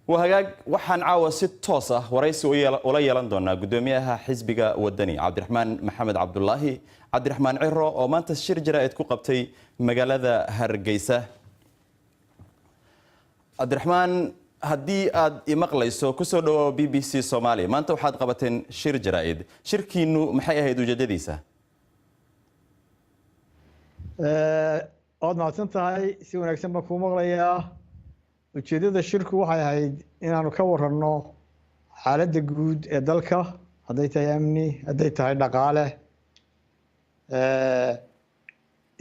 Wahagaag, waxaan caawa si toos ah waraysi ula yeelan doonaa gudoomiyaha xisbiga Wadani, Cabdiraxmaan Maxamed Cabdulaahi, Cabdiraxmaan Ciro, oo maanta shir jaraa'id ku qabtay magaalada Hargeysa. Cabdiraxmaan, haddii aad imaqlayso, kusoo dhawoa BBC Soomaaliya. Maanta waxaad qabateen shir jaraa'id. Shirkiinu maxay ahayd ujeedadiisa? Waad mahadsan tahay, si wanaagsan baan kuu maqlayaa. Ujeeddada shirku waxay ahayd inaanu ka waranno xaaladda guud ee dalka, hadday tahay amni, hadday tahay dhaqaale,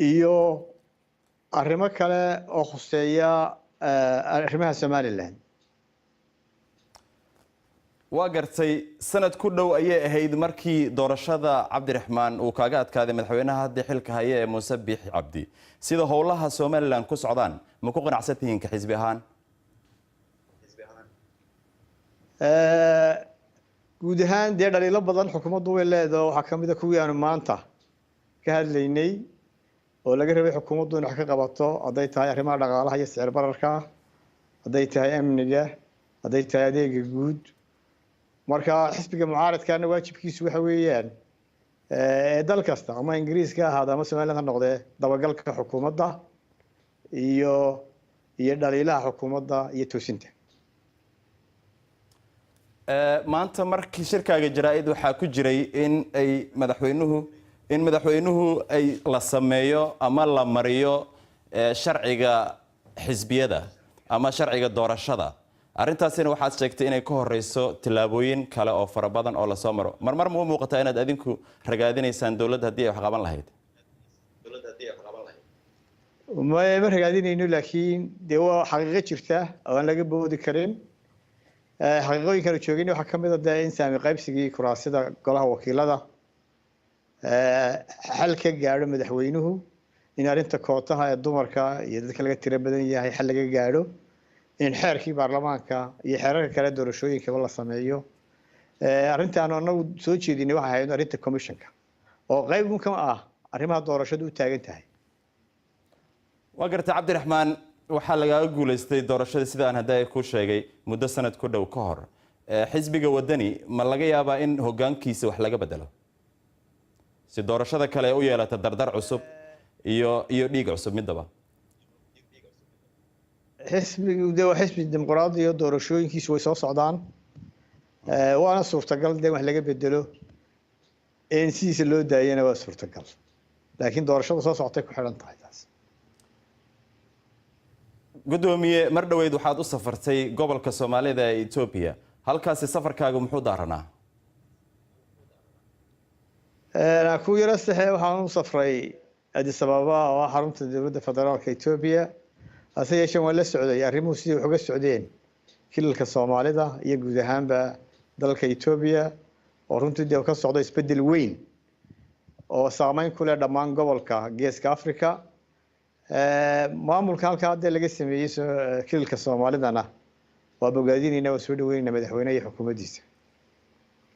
iyo arrimo kale oo khuseeya arrimaha Somaliland. Waa gartay. Sanad ku dhow ayay ahayd markii doorashada, Cabdiraxmaan, uu kaaga adkaaday madaxweynaha hadda xilka haya ee Muuse Biixi Cabdi. Sida howlaha Somaliland ku socdaan, ma ku qanacsan tihiin ka xisbi ahaan? Guud ahaan dee dhaliilo badan xukuumaddu way leedaho. Waxaa kamid a kuwii aanu maanta ka hadlaynay oo laga rabay xukuumaddu in wax ka qabato, hadday tahay arrimaha dhaqaalaha iyo sicir bararka, hadday tahay amniga, hadday tahay adeega guud. Marka xisbiga mucaaradkana waajibkiisu waxa weeyaan ee dal kasta, ama Ingiriiska ha ahaado ama Somaliland ha noqdee, dabagalka xukuumadda iyo dhaliilaha xukuumadda iyo toosinta. Maanta markii shirkaaga jaraa'id waxaa ku jiray in madaxweynuhu ay la sameeyo ama la mariyo sharciga xisbiyada ama sharciga doorashada. Arrintaasina waxaad sheegtay inay ka horeyso tillaabooyin kale oo fara badan oo lasoo maro. Marmar ma u muuqataa inaad adinku ragaadinaysaan dowladda haddii ay wax qaban lahayd? Ma ragaadinayno, laakiin dee waa xaqiiqo jirta oo aan laga boodi karin. Xaqiiqooyinkaanu joogin waxaa ka mid a dee in saami qaybsigii kuraasida golaha wakiilada xal ka gaadho madaxweynuhu, in arrinta kootaha ee dumarka iyo dadka laga tiro badan yahay xal laga gaadho, in xeerkii baarlamaanka iyo xeerarka kale doorashooyinkaba la sameeyo. Arrintaanu anagu soo jeedinay waxay ahayd arrinta commissionka oo qayb un ka ah arrimaha doorashadu u taagan tahay. Waa gartay, Cabdiraxmaan. Waxaa lagaaga guulaystay doorashadii, sida aan hadda ku sheegay, muddo sanad ku dhow ka hor. Xisbiga Wadani ma laga yaabaa in hoggaankiisa wax laga bedelo si doorashada kale u yeelata dardar cusub iyo dhiig cusub midaba? Xisbigu de waa xisbi dimuqraadi iyo doorashooyinkiisu way soo socdaan. Waana suurtagal de wax laga bedelo, in sidiisa loo daayana waa suurtagal, laakiin doorashada soo socotay ku xidhan tahay taas. Guddoomiye, mar dhoweyd waxaad u safartay gobolka Soomaalida ee Etoobiya. Halkaasi safarkaaga muxuu daaranaa? Ku yaro saxe, waxaan u safray Addis Ababa oo ah xarunta dowladda federaalka Etoobiya. Hase yeeshee waan la socday arrimuhu sidii wax uga socdeen kilalka Soomaalida iyo guud ahaanba dalka Etoobiya, oo runtii dee ka socdo isbeddel weyn oo saameyn ku leh dhammaan gobolka Geeska Africa. Maamulka halkaa hadda laga sameeyey kilalka Soomaalidana waa bogaadinayna, waa soo dhaweynayna madaxweyneha iyo xukuumaddiisa.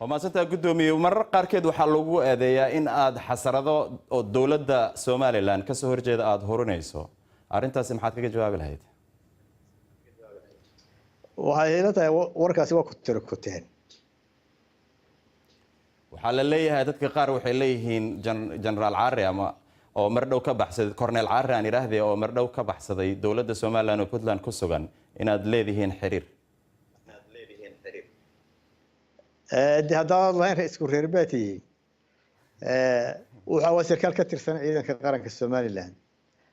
Waa mahadsantaha, guddoomiye. Marar qaarkeed waxaa lagu eedeeyaa in aad xasarado oo dowladda Somaliland kasoo horjeeda aada hurinayso. Arrintaasi maxaad kaga jawaabi lahayd? Waxay ila tahay warkaasi waa kutirikuteen. Waxaa la leeyahay, dadka qaar waxay leeyihiin Generaal Caare ama oo mardhow ka baxsaday, Cornel Caare aan idhaahdee, oo mardhow ka baxsaday dowladda Somaliland oo Puntland ku sugan, inaad leedihiin xiriir. De haddaad lahayn isku reer baa tihiin. Waxa waa sarkaal ka tirsan ciidanka qaranka Somaliland.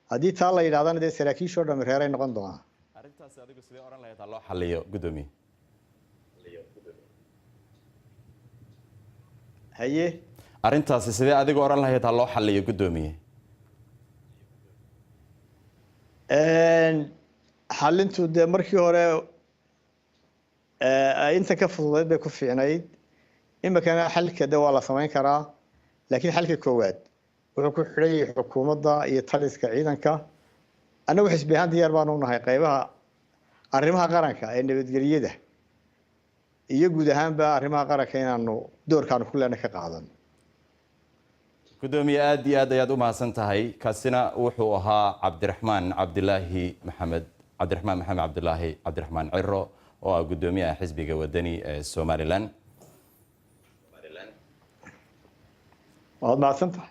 Haddii taa la yidhahdana dee saraakiishoo dhami reeray noqon doonaa. Arrintaasi adigu sidee odhan lahayd ha loo xaliyo, guddoomiye? Haye. Arrintaasi sidee adigu odhan lahayd ha loo xaliyo, guddoomiye? Xalintu dee markii hore inta ka fududayd bay ku fiicnayd. Imikana xalka de waa la samayn karaa, laakiin xalka koowaad wuxuu ku xidhan yahay xukuumadda iyo taliska ciidanka. Annagu xisbi ahaan diyaar baanu nahay qaybaha arrimaha qaranka ee nabadgelyada iyo guud ahaanba arrimaha qaranka inaanu doorkaanu ku leena ka qaadano. Guddoomiye, aad iyo aad ayaad u mahadsan tahay. Kaasina wuxuu ahaa Cabdiraxmaan Cabdilaahi Maxamed, Cabdiraxmaan Maxamed Cabdilaahi, Cabdiraxmaan Ciro, oo ah guddoomiyaha xisbiga Wadani ee Somalilan. Waad mahadsan tahay.